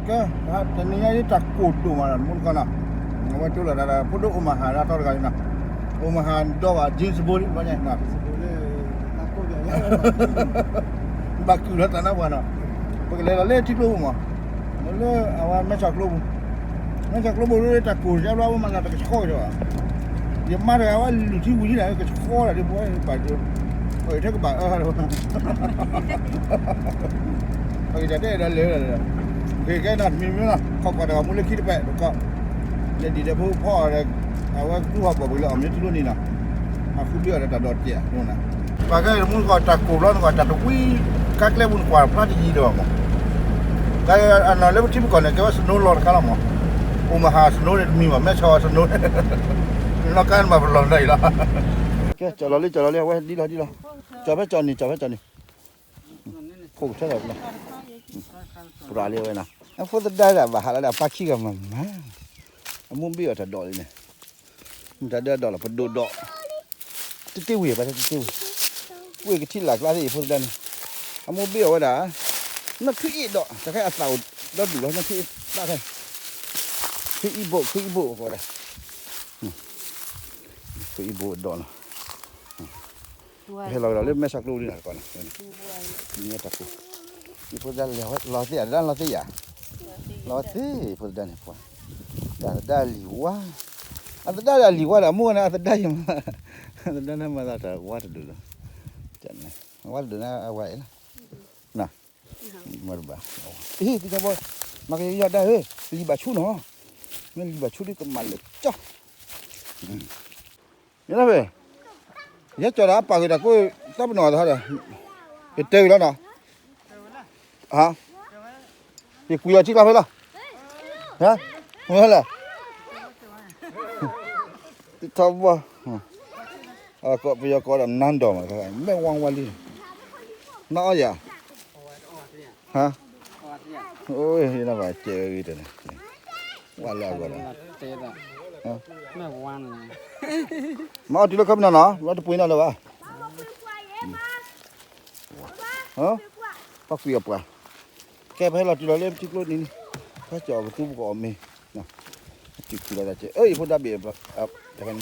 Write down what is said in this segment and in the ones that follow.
တနံၤညါအံၤတၢ်ကိၢ်ဒိၣ်မးနီၤ တမူတခီနီၤ, အဝဲတိလီၤတၢ်ဒီး ဖိဒိၣ်အိၣ်မၤဟးလၢအတီတဂၤလံနီၤ, အိၣ်မၤဟးဒီးဘၣ် James Bond လံ ဘၣ်န့ၣ်နီၤ, ဘၣ်ကုၢ်လီၤတၢ်နါပှၤနီၤ, ပကလဲၤလီၤလၢထံကျိပူၤမး, လၢအဝဲမဲဆီးကျိပူၤ, မဲဆီးကျိပူၤလၢတၢ်ကိၢ်တဘျီ အဝဲမၤလၢတကဆှီကဒီး, ယမါတဂၤဝဲလုၢ်ထံဝံၤထံန့ၣ် ကဆှီတၢ်ဒ်ပှၤဘၣ်, ပှၤထဲကဘၣ်အၢဟးလီၤ ပကတဲဒီးလဲၤ, ကဲနီၤ တမံၤမံၤနီၤ ခီၣ်ကွၢ်တၢ်ဂီၤမူလၢခံတပဲာ်တကီး, လဲၤဒံးဒီးဖိဖီအီၤဒီး, အဝဲကသူဟီၣ်ဘီၣ်ပှၤလၢအီၣ်မ့ၢ်ထံလိနံၤနီၤ, အဃုဘ့ၣ်အီၤဒီးတၢ်ဒိးတ့ၢ်နီၤ, ပှၤကဲတမူတခီတၢ်ကိၢ်ဘျီနကွၢ်တၢ်တဝံ, ကါကျဲပူၤနကွၢ်ဖျါတယံၤဒီးမး, ကဲအနီၤလၢပထံပကီၢ်န့ၣ် ကဲဝဲ snow လီၤတခါလီၤမး, အိၣ်မၤဟး snow န့ၣ်တမံၤဘၣ် မဲဆီး snow န့ၣ်, နီၢ်ကါနမၤပလီၢ်နီၤအံၤလီၤ, ကဲကၠီလီၤလံ ကၠီလီၤလံ အဝဲဒ်လီၤဒ်လီၤ, ကၠီဖဲကၠီနံၤ ကၠီဖဲကၠီနံၤ ခိၣ်ကထၢဒီး, ပရၤလံဝဲနီၤ, အဖိသဒါဒၣ်ဘၣ်ဟးလီၤဒၣ်ပၢ်ခံဂၤမၤမၤ, အမိၢ်ဘ့ၣ်အီၤတၢ်ဒိးလံန့ၣ်, မတၤဒၢဒိးလီၤ ပဒိၣ်ဒိး, တတ့ဝံၤဘၣ်တတ့ဝံၤ, ဝ့ၢ်ကထံၣ်လၢ်ကျါသ့ၣ်အံၤဖိသဒါန့ၣ်, အမိၢ်ဘ့ၣ်အီၤဝဲဒၣ်, နီၢ်ထွံၣ်အ့ၣ်ဒိး တၢ်ခဲအသးအိၣ်ဒီဒူၣ်လီၤ နီၢ်ထွံၣ်အ့ၣ်ဒိးခဲ, ထွံၣ်အံၣ်ဘိၣ် ထွံၣ်အံၣ်ဘိၣ်အဃိဒၣ် ထွံၣ်အံၣ်ဘိၣ်အဒိးနီၤ, ဟဲလီၤကဒီးလၢမဲဆီးကျိလံနီၤတကီးန့ၣ်, ညါတၢ်ကိၢ်, ယဖိသဒါလဲၤလီၤသ့ၣ်ယၤ တဒါလီၤသ့ၣ်ယၤ, လီၤသ့ၣ်ဖိသဒါန့ၣ်ပှၤ, တၢ်သဒါလံၤဝါ, အသဒါဒၣ်လံၤဝါဒီး အမိၢ်န့ၣ်အသဒါယမၤ, အသဒါန့ၣ်မၤသးတၢ်ဝါတဒူၣ်လီၤ, ဝါတဒူၣ်န့ၣ်အဝဲအံၤလီၤ, မၤတဘၣ်, ဟ့ၣ် သံထီဘီ, မၤကယီၤဒၣ်ဧၢ, လံၤဘၣ်ဆူနီၤ, မ့ၢ်လံၤဘၣ်ဆူဒ်ကမၤလၢာ်ကၠီ, မ့ၢ်လၢဖဲ, ယဲကၠီၤဒီးအပာ်ဂ့ၤတၢ်ကိး, သးပနီၣ်သးဒီး, ယတဲဂ့ၤလီၤနီၤ, ဟါ, ယကွံာ်လီၤထံကျါဖဲလီၤ, ဟါ, မ့ၢ်လဲၣ်, သံထီဘီ, ပယီၤကိးဒီး နန်းတော် မး, မဲၣ်ဝါဝါလံ, နအီၣ်ယၤ, ဟါ, အိၣ်, နဘၣ်ကဲဂ့ၤတန့ၣ်, ဝါလၢအဂီၢ်ဒီး, မ့ၢ်အီၣ်တုၤလၢခီပညီနီၤ လီၤတပှ့ၤနီၤလၢၤဘၣ်, ပှၤကွံာ်အပှၤ, ကဲပဟဲလီၤတုၤလီၤလၢထံကျိနံၤန့ၣ်, ဖဲကၠီၤကသူပကအီၣ်မ့ၤ, တုၤခုလီၤတၢ်ကဲ, အၢ ယဖိဒါဘ့ၣ်, တခါန့ၣ်,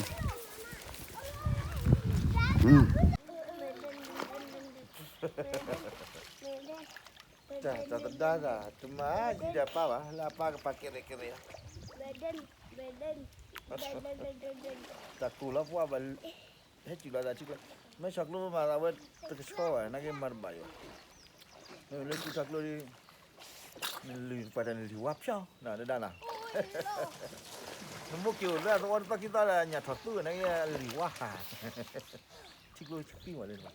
တၢ်သဒါတၢ် တမၤယံၤဒီးအပၢ်ဘၣ် လၢအပၢ်ကပာ်ကဲရဲၣ်ကဲရဲၣ်လီၤ, တၢ်ကိၢ်လီၤပှၢ်ဘၣ်, ဟဲစူၤလီၤသးထံကျိ, မဲဆီးကျိမၤသးဝဲတကဆှီဘၣ် နာ်က့မၤတဘၣ်ယၤ, မ့ၢ်လၢကူထီကျိဒီး, နလုၢ်ပှၤတၢ်နလံၤဝါဖျီ နဒၣ်နၤ, နမိၢ်က့ၤအိၣ်လၢအသဝီတသီခံသီဒီး ညၣ်ထီၣ်သူန့ၣ် အလံၤဝါဟး, ထံကျိသံမးလၢ, သံထီ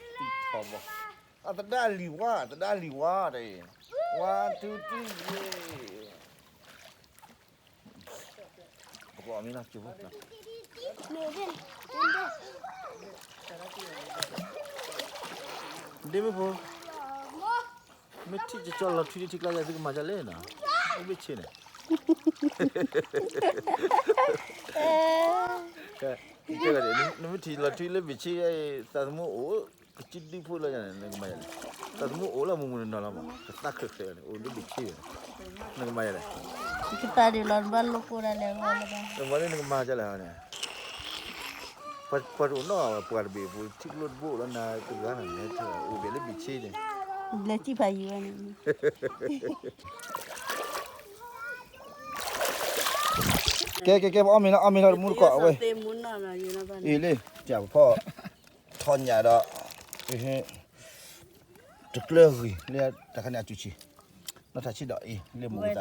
ဘီ, အသဒါလံၤဝါ သဒါလံၤဝါတအံၤ, one two three ယ့ၣ် ပကအီၣ်မ့ၤလီၤကၠိဖိ, ဒ့မုၣ်ဖိ, မ့ၢ်ထံၣ်ကၠီလီၤထွံလၢထံကျါယၤ သုကမၤဒ်လဲၣ်နီၤ, အိၣ်ဘ့ၣ်ဆ့န့ၣ်, တဲ, နမ့ၢ်ထံၣ်လီၤထွံလၢဘ့ၣ်ဆ့, သးသမူအိၣ်, ကစံဒုဖိလၢယၤန့ၣ် နကမၤယၤလဲၣ်, သးသမူအိၣ်လၢမုၢ်မုၢ်နီၤနီၤလီၤမး ကသးခုၣ်ခုၣ်န့ၣ် အိၣ်လၢဘ့ၣ်ဆ့န့ၣ်, နကမၤယၤလဲၣ်, ကသးဒ်လီၤ နဘၣ်လိၣ်ကိၢ်ဒၣ်လဲာ်, နမၤလၢနကမၤဒ်လဲၣ်န့ၣ်, ပှၤတအိၣ်နီၢ် ပှၤတဘ့ၣ်ပူၤ ထံကျိတဘိအိၣ်လီၤ နၤတဂၤန့ၣ် အိၣ်ဘ့ၣ်လၢဘ့ၣ်ဆ့န့ၣ်, ဘျၢထံၣ်ဖးယံၤဝဲန့ၣ်, ကဲကဲကဲ ပအီၣ်မ့ၤလီၤ အီၣ်မ့ၤလီၤ တမူတကိးအဝဲ, အံၤလံ တၢ်ပဖီၣ်, ထီညၣ်ဒီး, တကျၢၢ်ဂံၢ်လၢတၢ်ခါန့ၣ်အစူၤဆံး, နီၢ်ထးဆံးဒီးအံၤ လၢမူသးတိၢ်,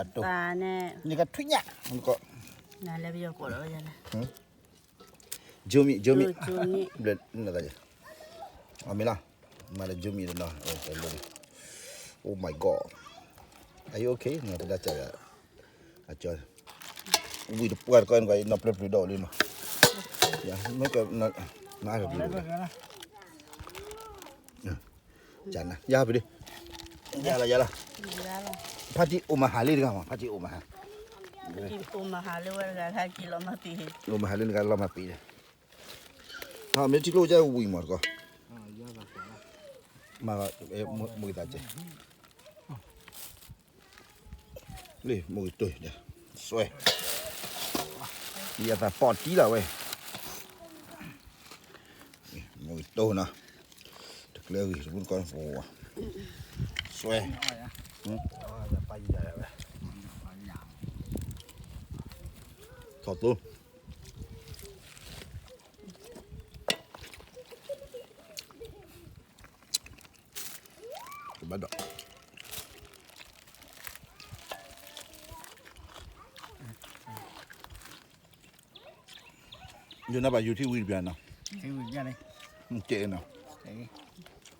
န့ၣ်ကထွံၣ်ညၣ်, ကီး, ကၠိမံၤ ကၠိမံၤ, ဘျၢနသးယၤ, အီၣ်မ့ၤလီၤ, မၤဒီးကၠိမံၤတနီၤ, Oh my God, are you okay? နီၢ်တဒါကၢ်ယၤ, အကၠီ, ဝံၤတပှၢ်တကီၢ်န့ၣ် နီၢ်ပျၢၤပျၢၤဒီးလံနီၤ, ယၤ, မ့ၢ်က, နအါတဘျီ, ကနၤ ယၤပဒု, ယၤလီၤ ယၤလီၤ, ဖါတံၢ်အိၣ်မၤဟးလံတဂၤမး ဖါတံၢ်အိၣ်မၤဟး, အိၣ်မၤဟးလံတဂၤလီၤမၤပံာ်ဒီး, မ့ၢ်ထံကျိကဲဝံၤမးတကီၢ်, မၤ, မုာ်သးကဲ, လံ မိၢ်ဂ့ၤတိၢ် ဆွဲ ယသးပီၣ်တံၢ်လီၤဝဲ မိၢ်ဂ့ၤတိၢ်နီၤ တကျဲဂ့ၤ တမုၢ်တကီ ဆွဲ ထီၣ်သိ ကဘၣ်ဒီး ယနၢ်ပၢၢ် ယူၤထံဝံၤတဘျီနီၤ, ထံဝံၤတဘျီန့ၣ်, ကဲနီၤ,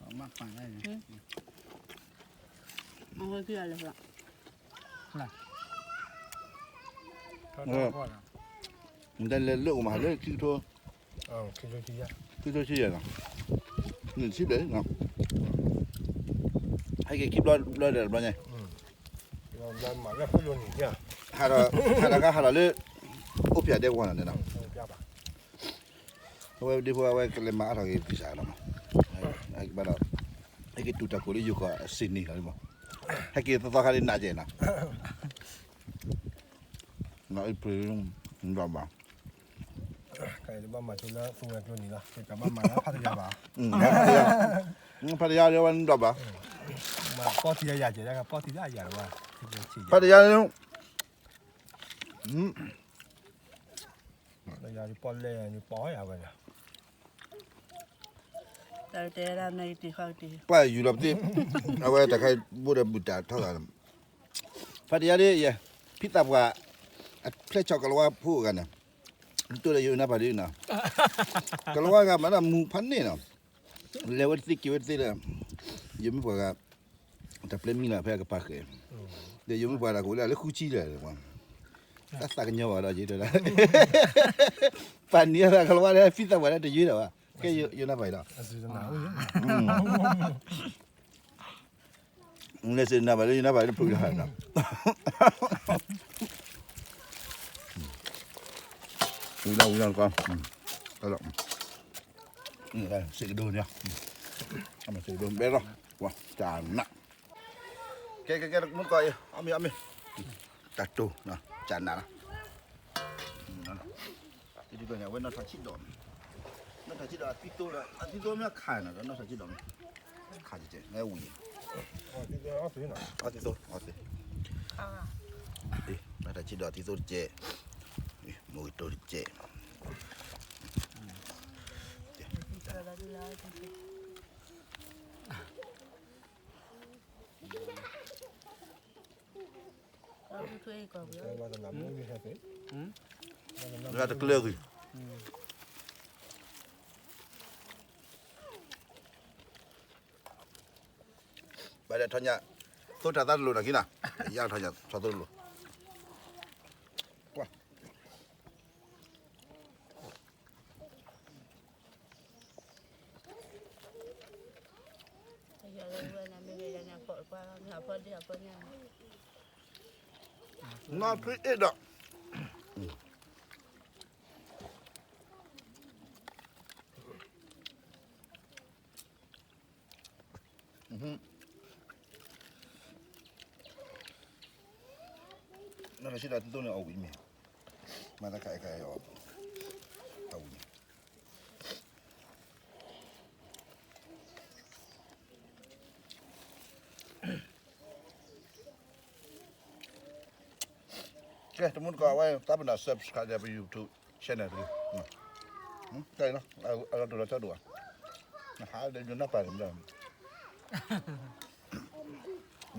မ့ၢ်ပာ်လၢ နတဲလဲၤလၢအိၣ်မးလၢထံကထိ, ထံကထိဆံယဲၢ်နီၤ, နထံဘျဲၣ်နီၤ, ဟဲက့ၤခံဘျီဘျီဒီးတဘျီညါ, ဟးဒီး ဟးဒီးခါဟးဒီးလၢ အိၣ်ဖျဲၣ်ဒဲကဝီၤနီၤန့ၣ်နီၤ, အဝဲဒ်ဖိအဝဲကလဲၤမၤအါထီၣ်က့ၤ visa လီၤမး, ဘၣ်ဒီး ဟဲက့ၤတူၢ်တၢ်ခိၣ်လၢယိၤကီၢ်အစ့ၣ်န့ၣ်လီၤမး, ဟဲက့ၤသီသီခါဒ်နးကဲနီၤ နီၢ်အ့ဖြ့ၣ် နဘၣ်ဘၣ်, ကဘၣ်မၤဆိလၢသူဝဲကျိနံၤလီၤ, ကဘၣ်မၤလၢဖးတယၤဘၣ်, ဖးတယၤလၢဝဲနဘၣ်ဘၣ်, ပီၢ်ထံယၤယၤကဲ, ပီၢ်ထံလၢအယၤလီၤဝဲ, ဖးတယၤလၢ ပီၢ်လဲၣ်ပီၢ်ယၤဝဲ, ပှၤယူၤလီၤပသ့ၣ်, အဝဲတၢ်ခါဘိဒီးဘုၣ်တၢ်ထီၣ်ဂၤ, ဖးတယၤဒ်ယဲ, ဖံသးပှၢ်, အဖျဲၣ်ဆီၣ်ကလၤဝါဖိအဂၤန့ၣ်, တိၢ်လၢယိၤနၢ်ပၢၢ်ဒ်နီၤ, ကလၤဝါဂၤမးနီၤ မူၤဖးန့ၣ်နီၤ, လဲၤဝဲတသ့က့ၤဝဲတသ့ဒီး, ယမ့ၢ်ပှၤဂၤ တၢ်ပျဲမံလီၤဖဲအကပၤဃဲၤ, ဒီးယမ့ၢ်ပှၤတၢ်ကိးလၢလၢဃုဆံလဲၣ်, တၢ်သးကညီၤဘၣ်ဒီးယဲဒီး, ပာ်နံၤအသးကလၤဝါဒီး ဖံသးပှၢ်ဒီးတယုၢ်ဒီးဘၣ်, ကဲယိၤနၢ်ပၢၢ်ဒီး, လဲၤစ့ၢ်နၢ်ပၢၢ်လၢယိၤနၢ်ပၢၢ်လၢဖုလီၤနီၤ, ဝံၤလီၤဝံၤလီၤကီး, စ့ကဒိၣ်န့ၣ်, စ့ကဒိၣ်ဘဲလီၤ, ဝါ တၢ်နး ကဲကဲကဲ မုၢ်ကီးအံၤ အီၣ်မ့ၤအီၣ်မ့ၤ, တၢ်တိၢ် ကနၣ်လီၤ, တဒုကန့ၣ် အဝဲနီၢ်ထီၣ်ဆံးဒီး, နီၢ်ထီၣ်ဆံးဒီးအသံသိလီၤ, အသံသိမ့ၢ်ခါနီၤ ဒီးနီၢ်ထီၣ်ဆံးဒီးမ့ၢ်, ခါကဲကဲ လဲၤဝံၤ, အသံသိ အသံ, နီၢ်ထီၣ်ဆံးဒီးအသံသိတကဲ, မိၢ်ကတိၤတကဲ လၢတကျၢၤဂ့ၤ, ဘၣ်ဒီးထီၣ်ညါ, သိတၢ်သးတလိၤနီၤခံနီၤ, ယါထီၣ်ညါထီၣ်သိတလိၤ, ကွၢ် နီၢ်ထွံၣ်အ့ၣ်ဒီး, နီၢ်ထီၣ်ဆံးဒီးအသံသိန့ၣ်အီၣ်ဝံၤမ့ၢ်, မၤတၢ်ခါအံၤခါအံၤအီၣ်, အီၣ်ဝံၤမ့ၢ် ကဲ တမူတကိးဝဲ တၢ်ပနၢ် subscribe ဒီးပ YouTube channel တဂ့ၤ, တၢ်အံၤလီၤ, အလီၤတူၢ်လီၤဆီဒိၣ်ဧါ, နဟးဒီးယိၤနၢ်ပၢၢ်န့ၣ်,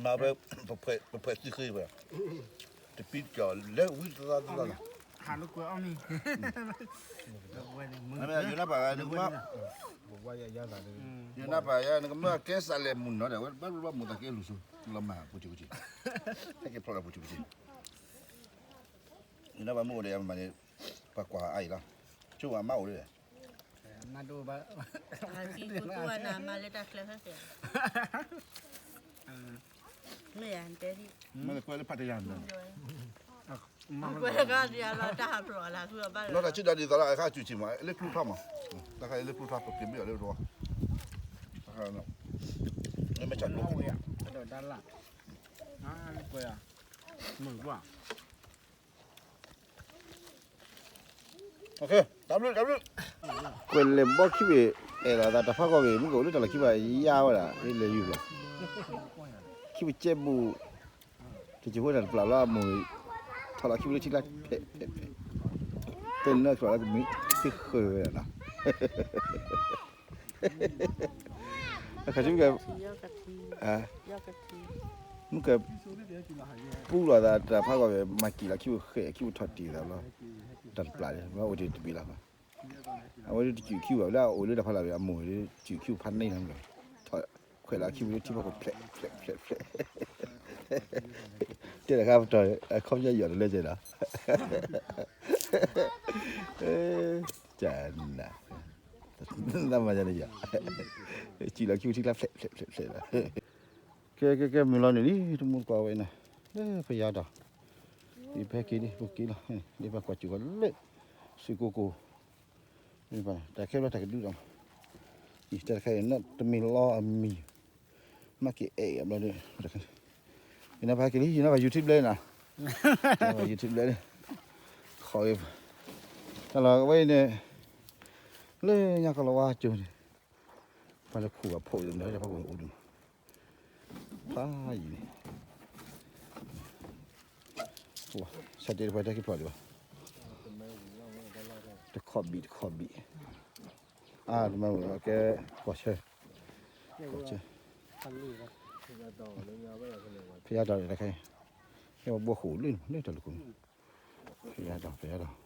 မၤဝဲ ပဖှဲးသံဃ့ဝဲ, တပံတကီၢ်လဲၤဝံတသီသီလီၤ, ဟးလိာ်ကွဲအီၣ်မ့ၤ, ယိၤနၢ်ပၢၢ် နကမၢ ယိၤနၢ်ပၢၢ်ယၤ နကမၢကဲစးလဲၤမုၢ်နီၤဒီး ဝဲဘၣ်ဘၣ်မူၤသးကဲလူၤဆူ လီၤမၢ်ပူၤထံပူၤထံ, ဟဲက့ၤဖျိးဒီးပူၤထံပူၤထံ, ယိၤနၢ်ပၢၢ်မ့ၢ်အိၣ်ဒီးယၤမၤန့ၣ်, ပှၤကွၢ်အါအံၤလီၤ, ဆိဝဲမ့ၢ်အိၣ်ဒီး မ့ၢ်ကွဲလၢဖးတယၤန့ၣ်, နီၢ်ထီၣ်ဆံးဒီးဒ်သိးလၢအခါဆူၣ်ဆံးမး လၢကျူထီၣ်မး, တၢ်ခါအံၤလၢကျူထီၣ် ပက့ၤဘၣ်အီၤလၢတဝီ, လၢမ့ၢ်ဆၣ်ကျိခိၣ်, လၢကွဲး ကွဲးလဲၤဘီခံဘ့ၣ် အဲၣ်လီၤသးတၢ်ဖးဂီၢ်ဘ့ၣ် မ့ၢ်ကအိၣ်လၢတၢ်လီၢ်ခံဘၣ်ယါဝဲဒၣ် လဲၤယူၤဘျီ ခံဘ့ၣ်ကဲဘူး တကၠိဖိတၢ်တပျၢ်လီၤအမိၢ် ထီၣ်လီၤခံဘ့ၣ်လၢထံကျါ ဖဲးဖဲးဖဲး တဲနၢ်ချီလၢကမ့ၢ်သ့ဃၢၤဝဲဒၣ်နီၤ အခါဆူကဲ မုၢ်ကဲ ပူလီၤသးတၢ်ဖးဂီၢ်ဝဲ မၤကံၣ်လီၤခံဘ့ၣ်ဃဲး ခံဘ့ၣ်ထီၣ်တ့ၢ်သးလီၤ တၢ်တပျၢ်လၢ မ့ၢ်အိၣ်တ့ၢ်တဘ့ၣ်လီၤ အဝဲဒၣ်တစူးခံဘ့ၣ် လၢအအိၣ်လၢတၢ်ဖးလီၤဝဲ အမိၢ်ဝဲဒၣ်စူးခံဘ့ၣ်ဖးန့ၢ်လီၤ ထီၣ်ခွဲးလီၤခံဘ့ၣ်လၢထံဖီခိၣ် ဖျဲးဖျဲးဖျဲးဖျဲး တဲတခါပတီၢ် အခီပညီယီၤတလၢကဲဒီး ကနၣ် တၢ်မၤယၤန့ၣ်ယၤ စံၣ်လီၤခံဘ့ၣ်ထံကျါ ဖျဲးဖျဲးဖျဲးဖျဲးလီၤ ကဲကဲကဲ မုၢ်လီၤနုာ်လံ တမူတကိးဝဲအံၤနီၤ လၢဖယါဒီး ဒ်ပဟဲက့ၤဒ် ပက့ၤလီၤ ဒ်ပကွၢ်စူၣ်ကီးလၢ စူၣ်ကိၢ်ကိၢ် တၢ်ခဲဘျီတၢ်ကဒုဒီး တၢ်တခါအံၤ နီၢ်တမံၤလီၤအမံၤ မၤက့ၤအဲၣ်အဘျီဒီး ယနပဟဲက့ၤလံ ယနပ YouTube ဘျဲနီၤ ယနပ YouTube ဘျဲ ခီ တၢ်လီၤဝဲအံၤန့ၣ် လၢညါကီၢ်လီၤဝါကၠိန့ၣ် ပှၤလၢခိၣ်ဘၣ်ဖိးအံၤ မ့ၢ်တၢ်ဖးဂီၢ်အိၣ်ဒံး ဖးယံၤန့ၣ် ဆၢတဲတပှၤတၢ်က့ၤဖျိးဒံးဘၣ် တခီဘံၣ်တခီဘံၣ် အါ တမၤဝဲကဲ ကီၢ်ဆၢ ကီၢ်ဆၢ ဖယါဒီးတခါအံၤ ဟဲဝဲဘှီဃိာ်လၢန့ၣ် လၢတၢ်လူၢ်ခိၣ်န့ၣ် ဖယါဒီး ဖယါဒီး